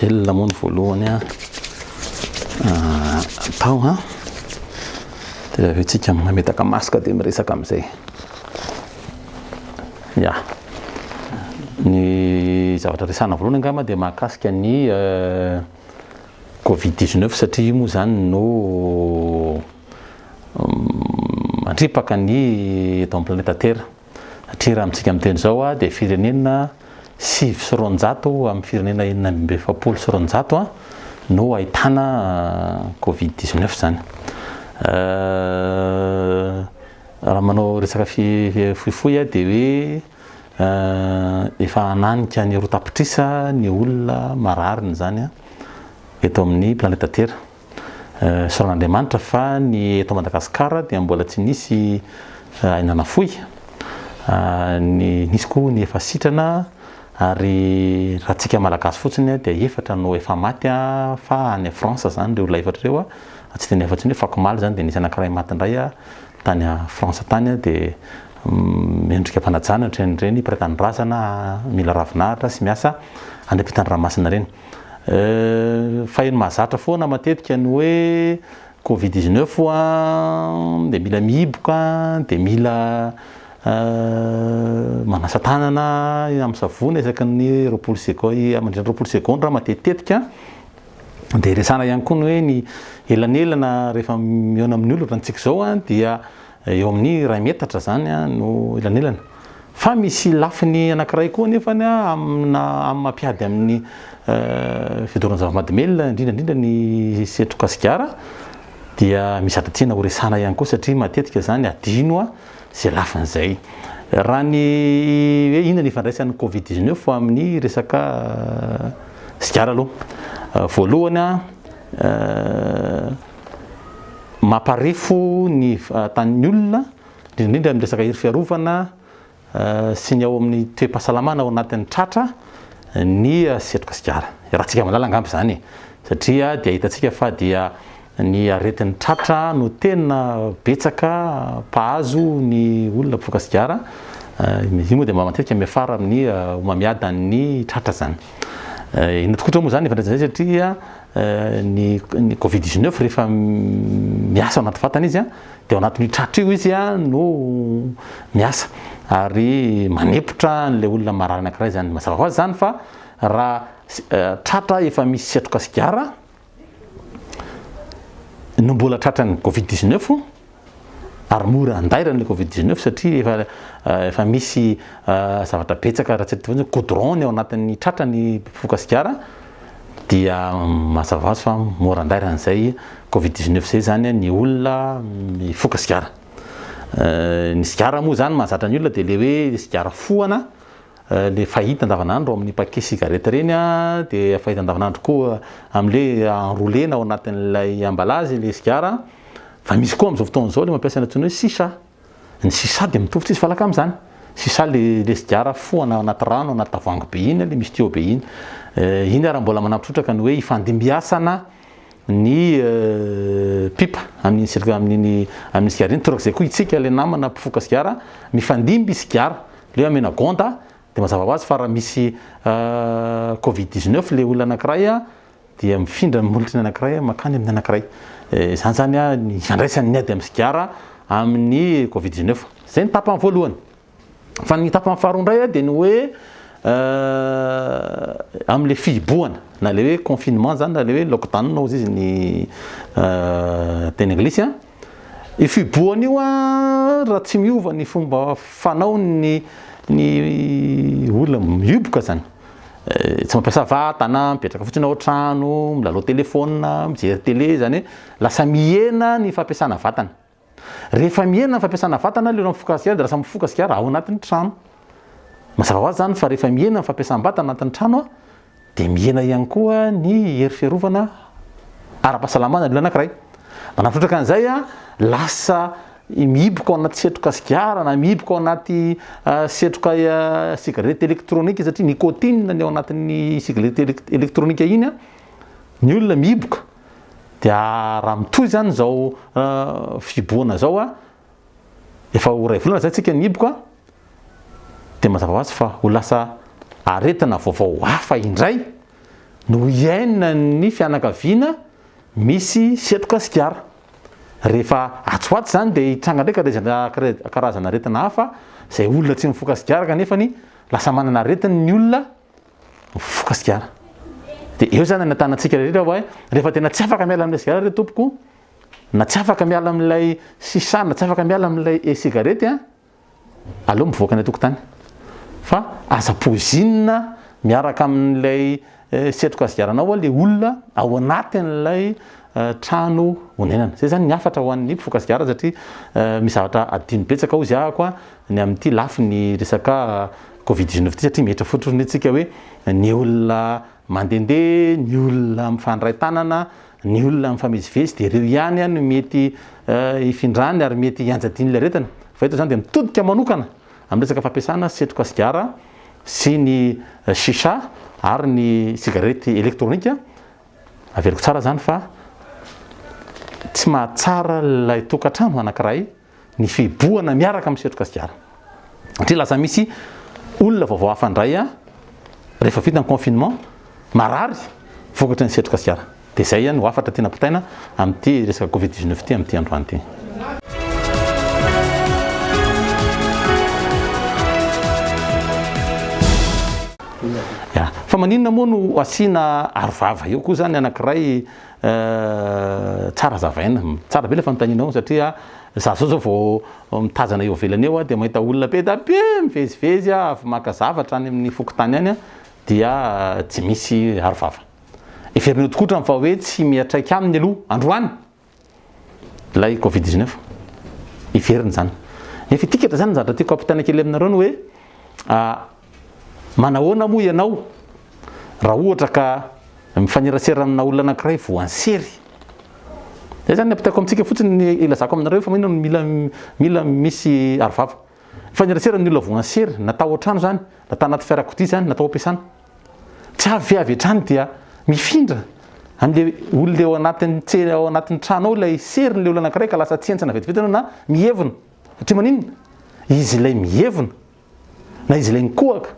Gel moa ny voalohany atao an. Dia avy eo tsika mametaka masque dia miresaka amin'izay. Ya. Ny zavatra resahana voalohany angamba dia mahakasika ny Covid 19 satria io moa izany no mandripaka ny eto amin'ny planeta Terre. Satria raha amintsika miteny izao dia firenena 209 amin'ny firenena 246 no ahitana Covid 19 izany. Raha manao resaka fohifohy aho dia hoe efa hananika ny 2 tapitrisa ny olona marariny izany eto amin'ny planeta Terre. Isaoran'Andriamanitra fa ny eto Madagasikara dia mbola tsy nisy aina nafoy. Ny nisy koa ny efa sitrana ary raha tsika Malagasy fotsiny dia efatra no efa maty fa any France izany ireo olona efatra ireo. Tsy dia nefa intsony hoe fakomaly izany dia nisy anankiray maty indray tany France tany dia mendrika fanajana ohatran'ireny mpiray tanindrazana mila ravinahitra sy miasa any ampitan'ny ranomasina ireny. Faheno mahazatra foana matetika ny hoe covid 19 dia mila mihiboka dia mila manasa tanana amin'ny savony isaky ny 20 segondy mandritra ny 20 segondra matetitetika. Dia resahana ihany koa ny hoe ny elanelana rehefa mihaona amin'ny olona ohatrantsika izao dia eo amin'ny iray metatra izany no elanelana. Fa misy lafiny anankiray koa anefa amina amin'ny mampiady amin'ny fidorana zava-mahadomelina indrindra indrindra ny setroka sigara dia misy zavatra tiana ho resahana ihany koa satria matetika izany adino izay lafiny izay. Raha ny hoe inona ny ifandraisan'ny covid 19 amin'ny resaka sigara aloha. Voalohany mamparefo ny vatan'ny olona indrindra indrindra amin'ny resaka hery fiarovana sy ny ao amin'ny toe-pahasalamana ao anatin'ny tratra ny setroka sigara. Iarahantsika mahalala angamba izany e! Satria dia hitantsika fa dia ny aretin'ny tratra no tena betsaka mpahazo ny olona mpifoka sigara. Io moa dia matetika miafara amin'ny homamiadan'ny tratra izany. Inona tokoa moa izany ny ifandraisan'izay satria ny ny covid 19 rehefa miasa ao anaty vatana izy dia ao anatin'io tratra io izy no miasa ary manepotra an'ilay olona marary anankiray izany. Mazava ho azy izany fa raha tratra efa misy setroka sigara no mbola tratran'ny covid 19 ary mora andairana ilay covid 19 satria efa efa misy zavatra betsaka raha tsy hoe goudron ny ao anatin'ny tratra ny mpifoka sigara dia mazava ho azy fa mora andairana izay covid 19 izay izany ny olona mifoka sigara. Ny sigara moa izany mahazatra ny olona dia ilay hoe sigara fohana le fahita andavanandro amin'ny paquet cigarette ireny dia fahita andavanandro koa amin'ilay enroulena ao anatin'ilay emballage ilay sigara fa misy koa amin'izao fotoana izao ilay mampiasa ny antsoina hoe shisha. Ny shisha dia mitovy tsisy valaka amin'izany. Shisha le le sigara fohana ao anaty rano anaty tavoahangy be iny le misy tuyau be iny. Iny ary mbola manampy trotraka ny hoe ifandimbiasana ny pipa amin'iny circuit amin'iny amin'ny sigara iny. Torak'izay koa isika ilay namana mpifoka sigara mifandimby sigara. Le hoe amena gonda dia mazava ho azy fa raha misy covid 19 le olona anankiray dia mifindra amin'ny molotry ny anankiray mankany amin'ny anankiray. Izany zany ny ifandraisan'ny ady amin'ny sigara amin'ny covid 19. Izay ny tapany voalohany. Fa ny tapany faharoa indray dia ny hoe amin'ilay fihibohana na ilay hoe confinement zany na ilay hoe lockdown hozy izy ny teny anglisy. Io fihibohana io raha tsy miova ny fomba fanaon'ny ny olona mihiboka zany, tsy mampiasa vatana, mipetraka fotsiny ao an-trano, milalao telefaonina, mijery tele, zany hoe lasa mihena ny fampiasana vatana. Rehefa mihena ny fampiasana vatana, le olona mifoka sigara dia lasa mifoka sigara ao anatin'ny trano. Mazava ho azy zany fa rehefa mihena ny fampiasam-batana anatin'ny trano dia mihena ihany koa ny hery fiarovana ara-pahasalamana ny olona anankiray. Manampy trotraka an'izay, lasa mihiboka ao anaty setroka sigara na mihiboka ao anaty setroka cigarette électronique satria nicotine ny ao anatin'ny cigarette électronique iny ny olona mihiboka. Dia raha mitohy izany izao fihibohana izao, efa ho iray volana izay tsika nihiboka, dia mazava ho azy fa ho lasa aretina vaovao hafa indray. no iainan'ny fianakaviana misy setroka sigara. Rehefa atsy ho atsy izany dia hitranga indray karazana karazana aretina hafa izay olona tsy mifoka sigara kanefany lasa manana aretina ny olona mifoka sigara. Dia eo izany anentanantsika rehetra hoe rehefa tena tsy afaka miala amin'ilay sigara re tompoko na tsy afaka miala amin'ilay shisha na tsy afaka miala amin'ilay e-cigarette an, Aleo mivoaka any an-tokotany fa aza poizinina miaraka amin'ilay setroka sigaranao ilay olona ao anatin'ilay trano onenana. Izay izany ny hafatra ho an'ny mpifoka sigara satria misy zavatra adino betsaka hozy ahako ny amin'ity lafiny resaka covid 19 ity satria mihevitra fotsiny isika hoe ny olona mandehandeha, ny olona mifandray tanana, ny olona mifamezivezy dia ireo ihany no mety hifindrany ary mety hianjadian'ilay aretina. Fa eto izany dia mitodika manokana amin'ny resaka fampiasana setroka sigara sy ny shisha ary ny cigarette elektronika. Averiko tsara izany fa tsy mahatsara ilay tokantrano anankiray ny fihibohana miaraka amin'ny setroka sigara. Satria lasa misy olona vaovao hafa indray rehefa vita ny confinement, marary vokatry ny setroka sigara. Dia izay no hafatra tiana ampitaina amin'ity resaka covid 19 ity amin'ity androany ity. Ya, fa maninona moa no asiana arovava eo koa zany anankiray Tsara hazavaina, tsara be ilay fanontanianao satria za zao zao vao mitazana eo ivelany eo aho dia mahita olona be da be mivezivezy avy maka zavatra any amin'ny fokontany any dia tsy misy arovava. Heverina eo tokotrany fa hoe tsy miantraika aminy aloha androany ilay covid 19. Heverina izany. Nefa ity katra izany ny zavatra tiako hampitaina kely aminareo ny hoe manahoana moa ianao raha ohatra ka Mifanerasera amina olona anankiray voan'ny sery. Zay zany ny ampitaiko amintsika fotsiny ny ilazako aminareo fa maninona no mila mila misy arovava. Mifanerasera amin'ny olona voan'ny sery, na tao an-trano zany, na tanaty fiarakodia zany, na tao am-piasana. Tsy avy ve avy hatrany dia mifindra amin'ilay olona eo anatin'ny tsena ao anatin'ny trano ao ilay serin'ilay olona anankiray ka lasa tsentsina vetivety ianao na mihevona. Satria maninona? Izy ilay mihevona na izy ilay nikohaka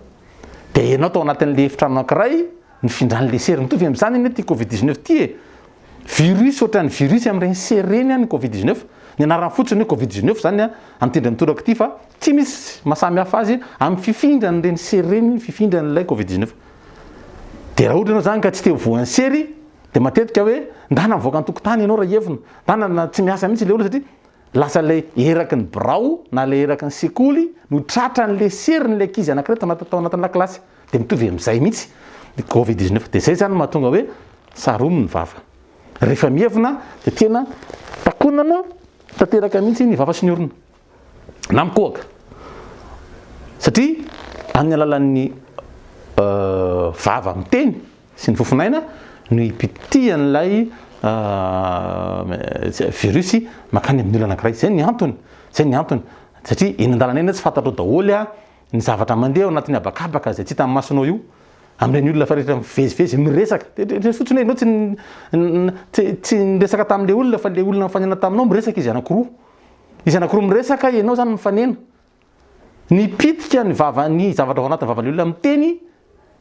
dia ianao tao anatin'ilay efitrano anankiray nifindran'ilay sery. Mitovy amin'izany anie ity covid 19 ity e! Virus ohatran'ny virus amin'ireny sery ireny ny covid 19. Ny anarany fotsiny hoe covid 19 izany amin'ity indray mitoraka ity fa tsy misy mahasamy hafa azy amin'ny fifindran'ireny sery ireny ny fifindran'ilay covid 19. Dia raha ohatra ianao izany ka tsy te ho voan'ny sery dia matetika hoe ndana mivoaka an-tokotany ianao raha hievina, ndana tsy miasa mihitsy ilay olona satria Lasa ilay eraky ny birao na ilay eraky ny sekoly no tratran'ilay serin'ilay ankizy anankiray tao anaty tao anatin'ny lakilasy. Dia mitovy amin'izay mihitsy ny covid 19. Dia izay izany no mahatonga hoe saromy ny vava. Rehefa mievina dia tena takonana tanteraka mihitsy ny vava sy ny orona. Na mikohaka. Satria amin'ny alalan'ny vava miteny sy ny fofon'aina no ipitihan'ilay virus mankany amin'ny olona anankiray. Izay ny antony, izay ny antony. Satria eny an-dalana eny tsy fantatrao daholo ny zavatra mandeha ao anatin'ny habakabaka izay tsy hitan'ny masonao io. Amin'ireny olona efa rehetra mivezivezy, miresaka. Eritrereto fotsiny hoe ianao tsy tsy niresaka tamin'ilay olona fa ilay olona nifanena taminao miresaka izy anankiroa. Izy anankiroa miresaka, ianao izany mifanena. Mipitika ny vava ny zavatra ao anatin'ny vavan'ilay olona miteny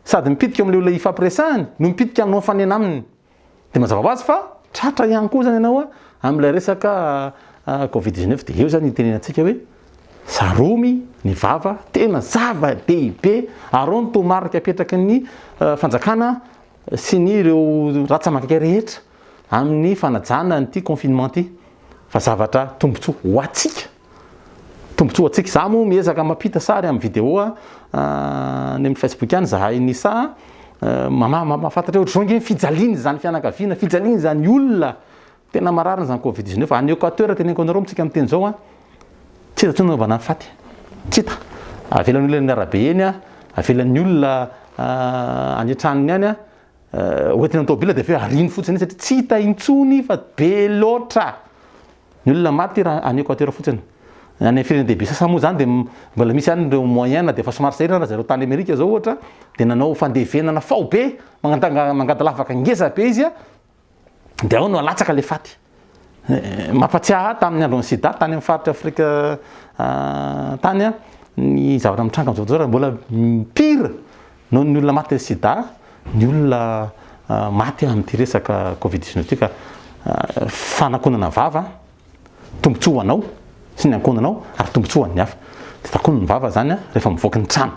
sady mipitika eo amin'ilay olona ifampiresahany no mipitika aminao mifanena aminy. Dia mazava ho azy fa tratra ihany koa izany ianao amin'ilay resaka covid 19 dia eo izany itenenantsika hoe saromy ny vava, tena zava-dehibe ary ao ny toromarika apetraky ny fanjakana sy ny ireo ratsa-mangaika rehetra amin'ny fanajana an'ity confinement ity fa zavatra tombontsoa ho antsika. Tombontsoa ho antsika. Za moa miezaka mampita sary amin'ny vidéo any amin'ny Facebook any zahay Nisa mamafantatra hoe ohatr'izao ange ny fijaliana izany fianakaviana, fijaliana izany olona tena marary izany covid 19. Any Equateur teneniko anareo amintsika miteny izao an, tsy hita intsony anaovana ny faty. Tsy hita. Avelan'ny olona eny arabe eny an, avelan'ny olona any an-tranony any an, hoentina amin'ny tômôbila dia avy eo ariany fotsiny eny satria tsy hita intsony fa be loatra. Ny olona maty raha any Equateur fotsiny. Any amin'ny firenen-dehibe sasany moa izany dia mbola misy ihany ireo moyen na dia efa somary sahirana ry zareo tany Amerika izao ohatra dia nanao fandevenana faobe, mangady lavaka ngeza be izy dia ao no alatsaka ilay faty. Mampatsiahy ahy tamin'ny andron'ny sida tany amin'ny faritra Afrika tany ny zavatra mitranga amin'izao fotoana izao raha mbola pire noho ny olona matin'ny sida ny olona maty amin'ity resaka Covid 19 ity ka fanakonana vava tombontsoa ho anao sy ny ankohonanao ary tombontsoa ho an'ny hafa. Dia takoniny ny vava zany rehefa mivoaka ny trano.